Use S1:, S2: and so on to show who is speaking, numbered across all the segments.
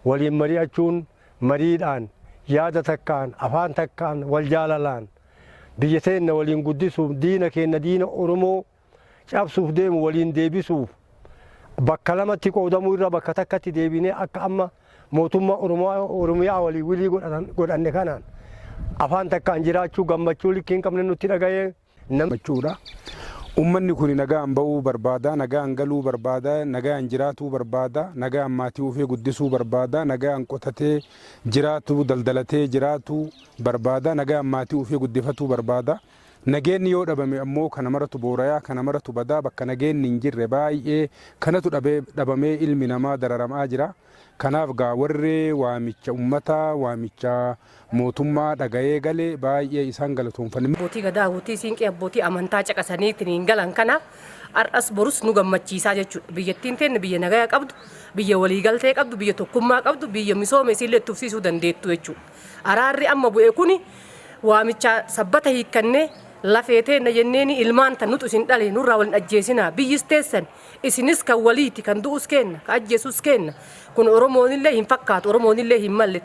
S1: Waliin mari'achuun mariidhaan, yaada takkaan, afaan takkaan, wal jaalalaan biyya teenna waliin guddisuuf, diina keenya, diina Oromoo cabsuuf deemu waliin deebisuuf, bakka lamatti qoodamuu irra bakka takkatti deebinee akka amma mootummaa Oromiyaa walii wilii godhanne kanaan afaan takkaan jiraachuu gammachuu likkii hin qabne nutti dhaga'ee.
S2: Gammachuudha. Uummanni kun nagaan ba'uu barbaada, nagaan galuu barbaada, nagaan jiraatuu barbaada, nagaan maatii ofii guddisuu barbaada, nagaan qotatee jiraatu, daldalatee jiraatu barbaada, nagaan maatii ofii guddifatuu barbaada. Nageenyi yoo dhabame ammoo kana maratu boorayaa, kana maratu badaa. Bakka nageenyi hin jirre baay'ee kanatu dhabamee ilmi namaa dararamaa jira. Kanaaf gaa warri waamicha uummataa, waamicha mootummaa dhaga'ee galee baay'ee isaan galatoonfanne.
S3: Abbootii gadaa, abbootii siinqee, abbootii amantaa caqasanii ittiin galan kanaaf har'as borus nu gammachiisaa jechuudha. Biyyattiin teenya biyya nagaya qabdu, biyya waliigaltee qabdu, biyya tokkummaa qabdu, biyya misooma isiillee itti fufsiisuu dandeettu jechuudha. Araarri amma bu'e kuni waamicha sabbata hiikkannee lafee teenna jenneeni, ilmaan tan nutu isin dhale, nurraa waliin ajjeesinaa, biyyis teessan isinis kan waliiti, kan du'us kenna, kan ajjeesus kenna. Kun Oromoonillee hin fakkaatu, Oromoonillee hin malle.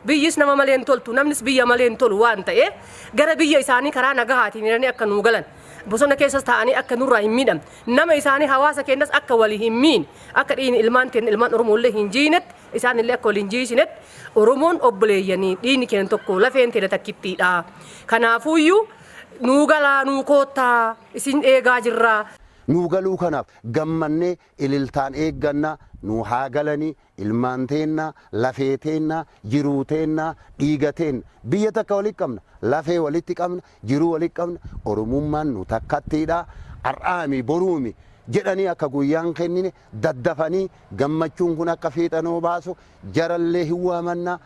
S3: Biyyis nama malee hin toltu, namnis biyya malee hin tolu waan ta'eef, gara biyya isaanii karaa nagahaatiin hidhanii akka nuu galan, bosona keessas taa'anii akka nurraa hin miidhamne, nama isaanii hawaasa keenyas akka walii hin miine, akka dhiigni ilmaan teenya, ilmaan Oromoollee hin jiinetti, isaanillee akka waliin jiisinetti, Oromoon obboleeyyanii, dhiigni keenya tokko, lafeen teenya takkittiidha. Kanaafuuyyuu nuu galaa, nuu koottaa, isin eegaa jirraa.
S4: Nuu galuu kanaaf gammannee ililtaan eegganna. Nuu haa galanii, ilmaan teenna, lafee teenna, jiruu teenna, dhiiga teenna. Biyya takka walitti qabna, lafee walitti qabna, jiruu walitti qabna. Oromummaan nu takkattiidha. Har'aami boruumi jedhanii akka guyyaan kennine daddafanii gammachuun kun akka fiixanoo baasu jarallee hin waamannaa.